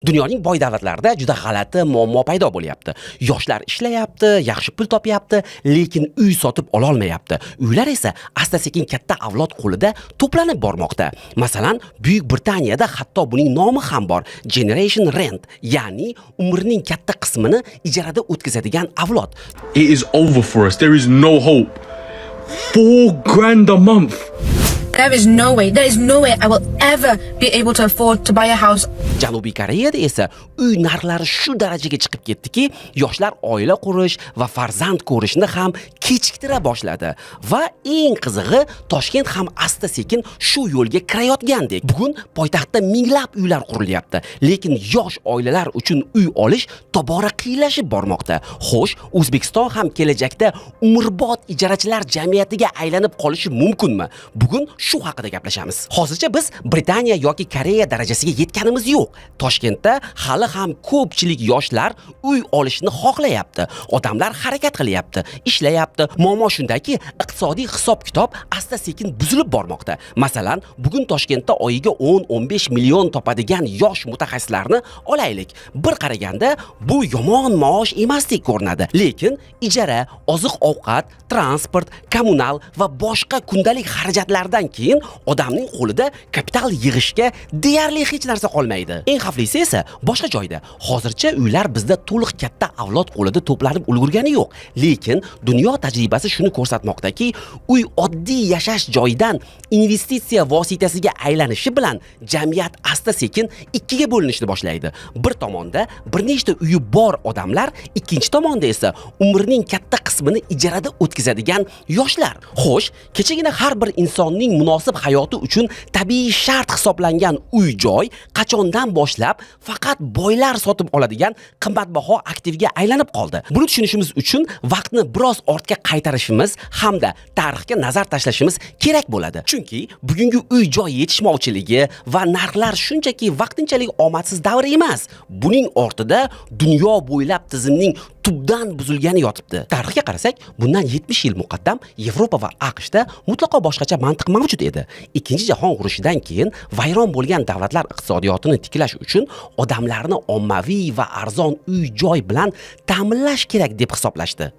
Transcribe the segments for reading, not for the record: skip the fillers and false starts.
Dunyoning boy davlatlarida juda g'alati muammo paydo bo'lyapti. Yoshlar ishlayapti, yaxshi pul topyapti, lekin uy sotib ololmayapti. Uylar esa asta-sekin katta avlod qo'lida to'planib bormoqda. Masalan, Buyuk Britaniyada hatto buning nomi ham bor: Generation Rent, ya'ni umrining katta qismini ijarada o'tkazadigan avlod. It is over for us. There is no hope. 4 grand a month. There is no way, there is no way I will ever be able to afford to buy a house. Janubiy Koreyada esa uy narxlari shu darajaga chiqib ketdiki, yoshlar oila qurish va farzand ko'rishni ham kechiktira boshladi. Va eng qizig'i, Toshkent ham asta-sekin shu yo'lga kirayotgandek. Bugun poytaxtda minglab uylar qurilyapti, lekin yosh oilalar uchun uy olish tobora qiyinlashib bormoqda. Xo'sh, O'zbekiston ham kelajakda umrbod ijarachilar jamiyatiga aylanib qolishi mumkinmi? Bugun shu haqida gaplashamiz. Hozircha biz Britaniya yoki Koreya darajasiga yetganimiz yo'q. Toshkentda hali ham ko'pchilik yoshlar uy olishni xohlayapti. Odamlar harakat qilyapti, ishlayapti. Muammo shundaki, iqtisodiy hisob-kitob asta-sekin buzilib bormoqda. Masalan, bugun Toshkentda oyiga 10-15 million topadigan yosh mutaxassislarni olaylik. Bir qaraganda bu yomon maosh emasdek ko'rinadi. Lekin ijara, oziq-ovqat, transport, kommunal va boshqa kundalik xarajatlardan keyin odamning qo'lida kapital yig'ishga deyarli hech narsa qolmaydi. Eng xavflisi esa boshqa joyda. Hozircha uylar bizda to'liq katta avlod qo'lida to'planib ulgurgani yo'q. Lekin dunyo tajribasi shuni ko'rsatmoqdaki, uy oddiy yashash joyidan investitsiya vositasiga aylanishi bilan jamiyat asta-sekin ikkiga bo'linishni boshlaydi. Bir tomonda bir nechta uyi bor odamlar, ikkinchi tomonda esa umrining katta qismini ijarada o'tkazadigan yoshlar. Xo'sh, kechagina har bir insonning munosib hayoti uchun tabiiy shart hisoblangan uy-joy qachondan boshlab faqat boylar sotib oladigan qimmatbaho aktivga aylanib qoldi? Buni tushunishimiz uchun vaqtni biroz ortga qaytarishimiz hamda tarixga nazar tashlashimiz kerak bo'ladi. Chunki bugungi uy-joy yetishmovchiligi va narxlar shunchaki vaqtinchalik omadsiz davr emas. Buning ortida dunyo bo'ylab tizimning tubdan buzilgani yotibdi. Tarixga qarasak, bundan 70 yil muqaddam Yevropa va AQShda mutlaqo boshqacha mantiq mavjud edi. Ikkinchi jahon urushidan keyin vayron bo'lgan davlatlar iqtisodiyotini tiklash uchun odamlarni ommaviy va arzon uy-joy bilan ta'minlash kerak deb hisoblashdi.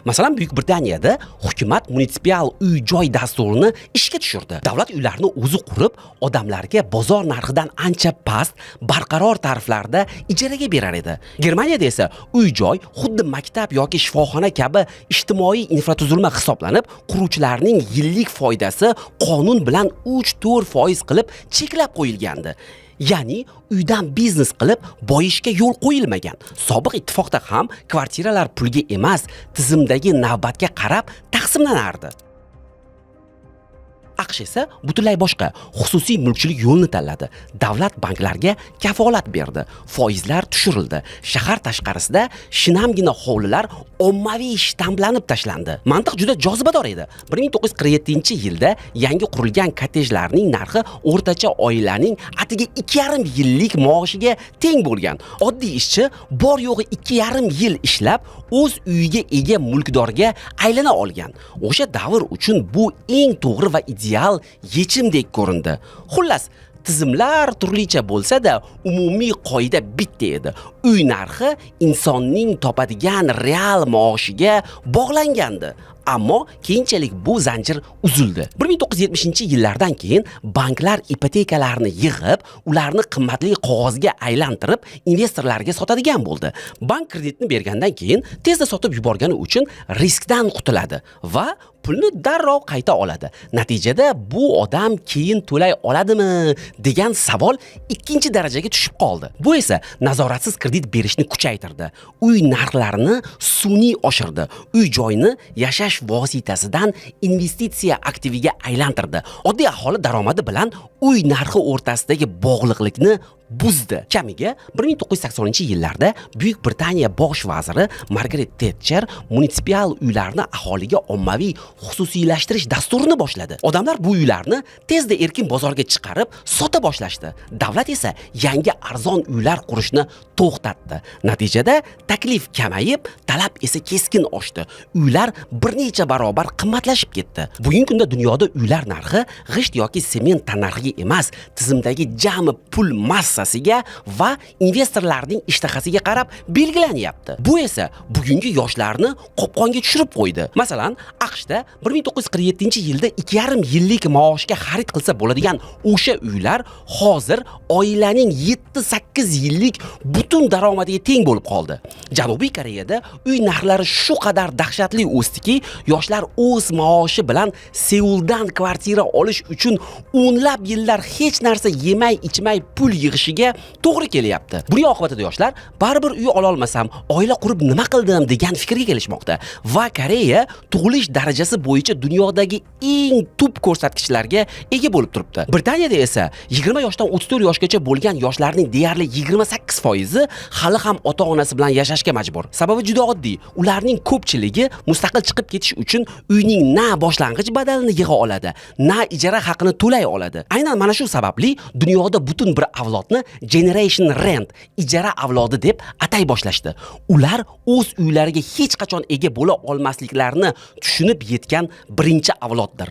Masalan, Buyuk Britaniyada hukumat munitsipal uy-joy dasturini ishga tushirdi. Davlat uylarni o'zi qurib, odamlarga bozor narxidan ancha past, barqaror tariflarda ijaraga berar edi. Germaniyada esa uy-joy xuddi maktab yoki shifoxona kabi ijtimoiy infratuzilma hisoblanib, quruvchilarning yillik foydasi qonun bilan 3-4% qilib cheklab qo'yilgandi. Ya'ni uydan biznes qilib boyishga yo'l qo'yilmagan. Sobiq ittifoqda ham kvartiralar pulga emas, tizimdagi navbatga qarab taqsimlanardi. AQSh esa butunlay boshqa, xususiy mulkchilik yo'lini tanladi. Davlat banklarga kafolat berdi. Foizlar tushirildi. Shahar tashqarisida shinamgina hovlilar ommaviy shtamplanib tashlandi. Mantiq juda jozibador edi. 1947-yilda yangi qurilgan kottejlarning narxi o'rtacha oilaning atigi 2,5 yillik maoshiga teng bo'lgan. Oddiy ishchi bor yo'g'i 2,5 yil ishlab, o'z uyiga ega mulkdorga aylana olgan. O'sha davr uchun bu eng to'g'ri va ideal yechimdek ko'rindi. Xullas, tizimlar turlicha bo'lsa-da, umumiy qoida bitta edi. Uy narxi insonning topadigan real maoshiga bog'langandi. Ammo keyinchalik bu zanjir uzildi. 1970-yillardan keyin banklar ipotekalarni yig'ib, ularni qimmatli qog'ozga aylantirib, investorlarga sotadigan bo'ldi. Bank kreditni bergandan keyin tezda sotib yuborgani uchun riskdan qutuladi va pulni darrov qayta oladi. Natijada bu odam keyin to'lay oladimi degan savol ikkinchi darajaga tushib qoldi. Bu esa nazoratsiz kredit berishni kuchaytirdi. Uy narxlarini sun'iy oshirdi. Uy joyni yashash vositasidan investitsiya aktiviga aylantirdi. Oddiy aholi daromadi bilan uy narxi o'rtasidagi bog'liqlikni buzdi. Kamiga 1980-yillarda Buyuk Britaniya bosh vaziri Margaret Tetcher munitsipal uylarni aholiga ommaviy xususiylashtirish dasturini boshladi. Odamlar bu uylarni tezda erkin bozorga chiqarib, sota boshlashdi. Davlat esa yangi arzon uylar qurishni to'xtatdi. Natijada taklif kamayib, talab esa keskin oshdi. Uylar bir necha necha barobar qimmatlashib ketdi. Bugungi kunda dunyoda uylar narxi g'isht yoki sement tannarxiga emas, tizimdagi jami pul massasiga va investorlarning ishtahasiga qarab belgilanyapti. Bu esa bugungi yoshlarni qopqonga tushirib qo'ydi. Masalan, AQShda 1947-yilda 2,5 yillik maoshga xarid qilsa bo'ladigan o'sha uylar hozir oilaning 7-8 yillik butun daromadiga teng bo'lib qoldi. Janubiy Koreyada uy narxlari shu qadar dahshatli o'sdiki, yoshlar o'z maoshi bilan Seuldan kvartira olish uchun o'nlab yillar hech narsa yemay ichmay pul yig'ishiga to'g'ri kelyapti. Buning oqibatida yoshlar baribir uy ololmasam, oila qurib nima qildim degan fikrga kelishmoqda va Koreya tug'ilish darajasi bo'yicha dunyodagi eng tub ko'rsatkichlarga ega bo'lib turibdi. Britaniyada esa 20 yoshdan 34 yoshgacha bo'lgan yoshlarning deyarli 28% hali ham ota-onasi bilan yashashga majbur. Sababi juda oddiy. Ularning ko'pchiligi mustaqil chiqib ketish uchun uyning na boshlang'ich badalini yig'a oladi, na ijara haqini to'lay oladi. Aynan mana shu sababli dunyoda butun bir avlodni Generation Rent, ijara avlodi deb atay boshlashdi. Ular o'z uylariga hech qachon ega bo'la olmasliklarini tushunib yetgan birinchi avloddir.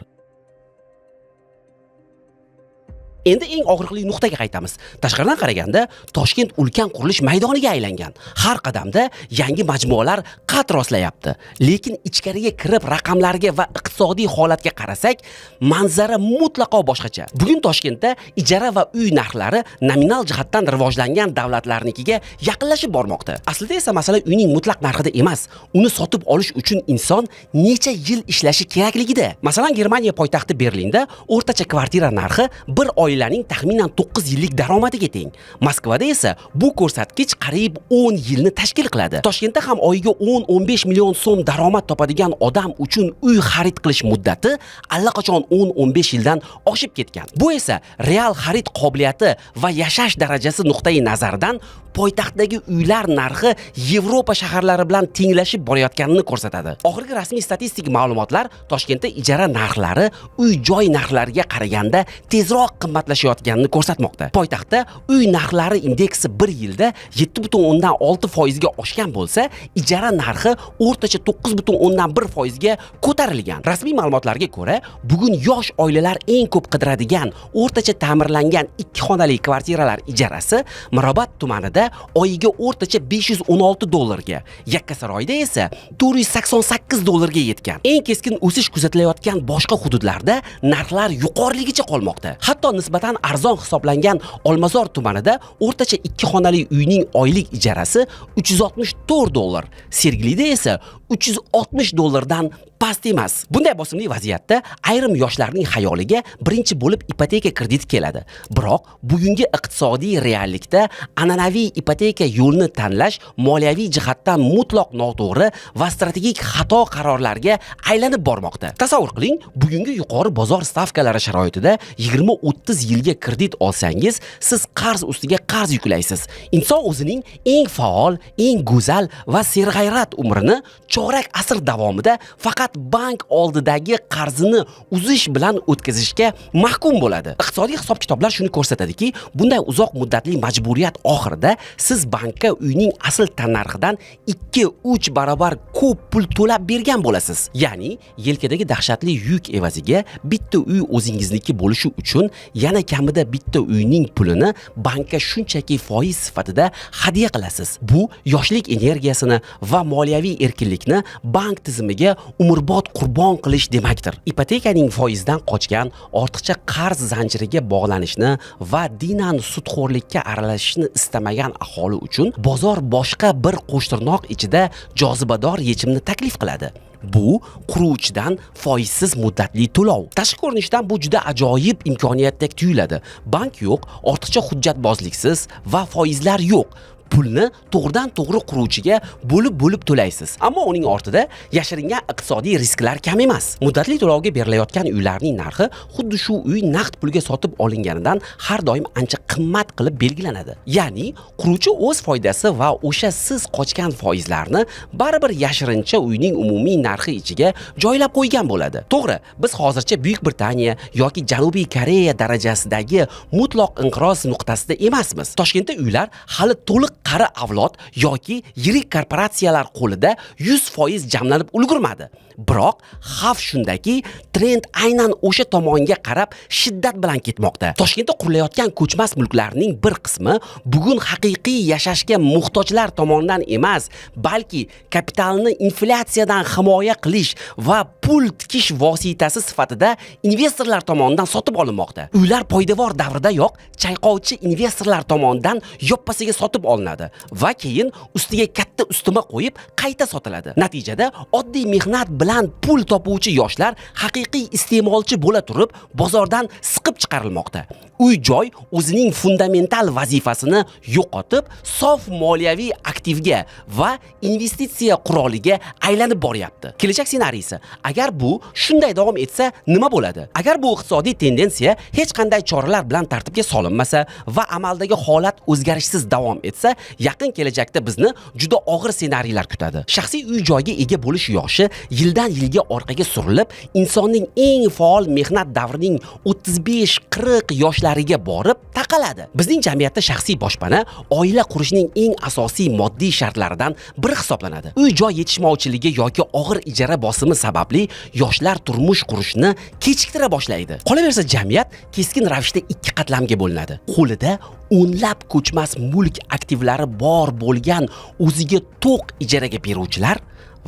Endi eng og'riqli nuqtaga qaytamiz. Tashqaridan qaraganda Toshkent ulkan qurilish maydoniga aylangan. Har qadamda yangi majmualar qad rostlayapti. Lekin ichkariga kirib raqamlarga va iqtisodiy holatga qarasak, manzara mutlaqo boshqacha. Bugun Toshkentda ijara va uy narxlari nominal jihatdan rivojlangan davlatlarnikiga yaqinlashib bormoqda. Aslida esa masala uyning mutlaq narxida emas, uni sotib olish uchun inson necha yil ishlashi kerakligida. Masalan, Germaniya poytaxti Berlinda o'rtacha kvartira narxi bir oilaning taxminan 9 yillik daromadiga teng. Moskvada esa bu ko'rsatkich qariyb 10 yilni tashkil qiladi. Toshkentda ham oyiga 10-15 million so'm daromad topadigan odam uchun uy xarid qilish muddati allaqachon 10-15 yildan oshib ketgan. Bu esa real xarid qobiliyati va yashash darajasi nuqtai nazaridan poytaxtdagi uylar narxi Yevropa shaharlari bilan tenglashib borayotganini ko'rsatadi. Oxirgi rasmiy statistik ma'lumotlar Toshkentda ijara narxlari uy-joy narxlariga qaraganda tezroq qimmatlashayotganini ko'rsatmoqda. Poytaxtda uy narxlari indeksi bir yilda 7,6% ga oshgan bo'lsa, ijara narxi o'rtacha 9,1% ga ko'tarilgan. Rasmiy ma'lumotlarga ko'ra, bugun yosh oilalar eng ko'p qidiradigan o'rtacha ta'mirlangan ikki xonali kvartiralar ijarasi Mirobod tumanida oyiga o'rtacha 516 dollarga, Yakkasaroyda esa 488 dollarga yetgan. Eng keskin o'sish kuzatilayotgan boshqa hududlarda narxlar yuqoriligicha qolmoqda. Hatto nisbatan arzon hisoblangan Olmazor tumanida o'rtacha ikki xonali uyning oylik ijarasi 364 dollar, Sergelida esa 360 dollardan past emas. Bunday bosimli vaziyatda ayrim yoshlarning xayoliga birinchi bo'lib ipoteka krediti keladi. Biroq bugungi iqtisodiy reallikda an'anaviy ipoteka yo'lini tanlash moliyaviy jihatdan mutlaq noto'g'ri va strategik xato qarorlarga aylanib bormoqda. Tasavvur qiling, bugungi yuqori bozor stavkalari sharoitida 20-30 yilga kredit olsangiz, siz qarz ustiga qarz yuklaysiz. Inson o'zining eng faol, eng go'zal va serg'ayrat umrini chorak asr davomida faqat bank oldidagi qarzini uzish bilan o'tkazishga mahkum bo'ladi. Iqtisodiy hisob-kitoblar shuni ko'rsatadiki, bunday uzoq muddatli majburiyat oxirida siz bankka uyning asl tannarxidan 2-3 barobar ko'p pul to'lab bergan bo'lasiz. Ya'ni yelkadagi dahshatli yuk evaziga bitta uy o'zingizniki bo'lishi uchun yana kamida bitta uyning pulini bankka shunchaki foiz sifatida hadya qilasiz. Bu yoshlik energiyasini va moliyaviy erkinlikni bank tizimiga umrbod qurbon qilish demakdir. Ipotekaning foizdan qochgan ortiqcha qarz zanjiriga bog'lanishni va dinan sudxo'rlikka aralashishni istamagan aholi uchun bozor boshqa bir qo'shtirnoq ichida jozibador yechimni taklif qiladi. Bu quruvchidan foizsiz muddatli to'lov. Tashqi ko'rinishdan bu juda ajoyib imkoniyatdek tuyuladi. Bank yo'q, ortiqcha hujjatbozliksiz va foizlar yo'q. Pulni to'g'ridan to'g'ri quruvchiga bo'lib-bo'lib to'laysiz. Ammo uning ortida yashiringan iqtisodiy risklar kam emas. Muddatli to'lovga berilayotgan uylarning narxi xuddi shu uy naqd pulga sotib olinganidan har doim ancha qimmat qilib belgilanadi. Ya'ni quruvchi o'z foydasi va o'sha siz qochgan foizlarni baribir yashirincha uyning umumiy narxi ichiga joylab qo'ygan bo'ladi. To'g'ri, biz hozircha Buyuk Britaniya yoki Janubiy Koreya darajasidagi mutlaq inqiroz nuqtasida emasmiz. Toshkentda uylar hali to'liq qari avlod yoki yirik korporatsiyalar qo'lida 100% jamlanib ulgurmadi. Biroq xavf shundaki, trend aynan o'sha tomonga qarab shiddat bilan ketmoqda. Toshkentda qurilayotgan ko'chmas mulklarning bir qismi bugun haqiqiy yashashga muhtojlar tomonidan emas, balki kapitalni inflyatsiyadan himoya qilish va pul tikish vositasi sifatida investorlar tomonidan sotib olinmoqda. Uylar poydevor davridayoq chayqovchi investorlar tomonidan yoppasiga sotib olinadi va keyin ustiga katta ustima qo'yib qayta sotiladi. Natijada oddiy mehnat bilan pul topuvchi yoshlar haqiqiy iste'molchi bo'la turib bozordan siqib chiqarilmoqda. Uy-joy o'zining fundamental vazifasini yo'qotib, sof moliyaviy aktivga va investitsiya quroliga aylanib boryapti. Kelajak ssenariysi: agar bu shunday davom etsa, nima bo'ladi? Agar bu iqtisodiy tendensiya hech qanday choralar bilan tartibga solinmasa va amaldagi holat o'zgarishsiz davom etsa, yaqin kelajakda bizni juda og'ir ssenariylar kutadi. Shaxsiy uy-joyga ega bo'lish yoshi yildan yilga orqaga surilib, insonning eng faol mehnat davrining 35-40 yoshlariga borib taqaladi. Bizning jamiyatda shaxsiy boshpana oila qurishning eng asosiy moddiy shartlaridan biri hisoblanadi. Uy-joy yetishmovchiligi yoki og'ir ijara bosimi sababli yoshlar turmush qurishni kechiktira boshlaydi. Qolaversa, jamiyat keskin ravishda ikki qatlamga bo'linadi. Qo'lida o'nlab ko'chmas mulk aktivlari bor bo'lgan o'ziga to'q ijaraga beruvchilar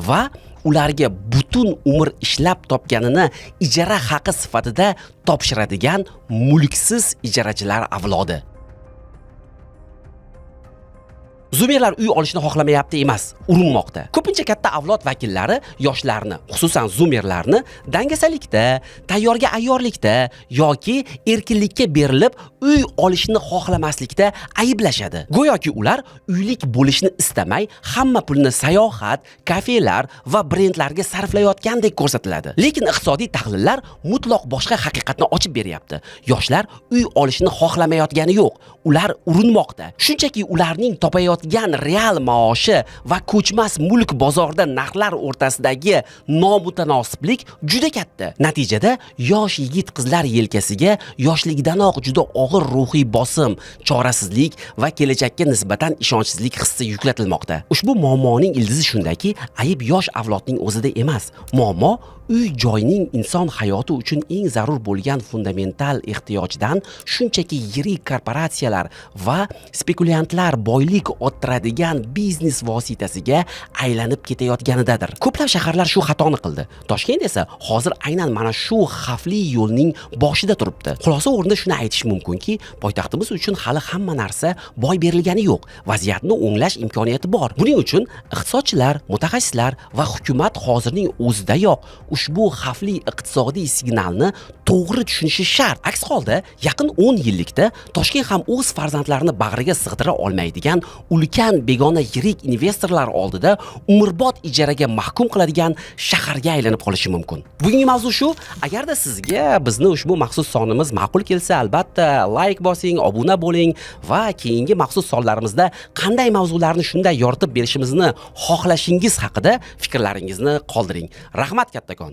va ularga butun umr ishlab topganini ijara haqi sifatida topshiradigan mulksiz ijarachilar avlodi. Zumerlar uy olishni xohlamayapti emas, urinmoqda. Ko'pincha katta avlod vakillari yoshlarni, xususan zumerlarni dangasalikda, tayyorga ayyorlikda yoki erkinlikka berilib uy olishni xohlamaslikda ayblashadi. Go'yoki ular uylik bo'lishni istamay, hamma pulni sayohat, kafelar va brendlarga sarflayotgandek ko'rsatiladi. Lekin iqtisodiy tahlillar mutlaq boshqa haqiqatni ochib beryapti. Yoshlar uy olishni xohlamayotgani yo'q, ular urinmoqda. Shunchaki ularning topayotgan real maoshi va ko'chmas mulk bozorida narxlar o'rtasidagi nomutanosiblik juda katta. Natijada yosh yigit qizlar yelkasiga yoshligidanoq juda og'ir ruhiy bosim, chorasizlik va kelajakka nisbatan ishonchsizlik hissi yuklatilmoqda. Ushbu muammoning ildizi shundaki, ayb yosh avlodning o'zida emas. Muammo uy joyning inson hayoti uchun eng zarur bo'lgan fundamental ehtiyojdan shunchaki yirik korporatsiyalar va spekulyantlar boylik orttiradigan biznes vositasiga aylanib ketayotganidadir. Ko'plab shaharlar shu xatoni qildi. Toshkent esa hozir aynan mana shu xavfli yo'lning boshida turibdi. Xulosa o'rnida shuni aytish mumkinki, poytaxtimiz uchun hali hamma narsa boy berilgani yo'q. Vaziyatni o'nglash imkoniyati bor. Buning uchun iqtisodchilar, mutaxassislar va hukumat hozirning o'zidayoq ushbu xavfli iqtisodiy signalni to'g'ri tushunishi shart. Aks holda yaqin 10 yillikda Toshkent ham o'z farzandlarini bag'riga sig'dira olmaydigan ulkan begona yirik investorlar oldida umrbod ijaraga mahkum qiladigan shaharga aylanib qolishi mumkin. Bugungi mavzu shu. Agarda sizga bizni ushbu maxsus sonimiz ma'qul kelsa, albatta like bosing, obuna bo'ling va keyingi maxsus sonlarimizda qanday mavzularni shunday yoritib berishimizni xohlashingiz haqida fikrlaringizni qoldiring. Rahmat kattakon.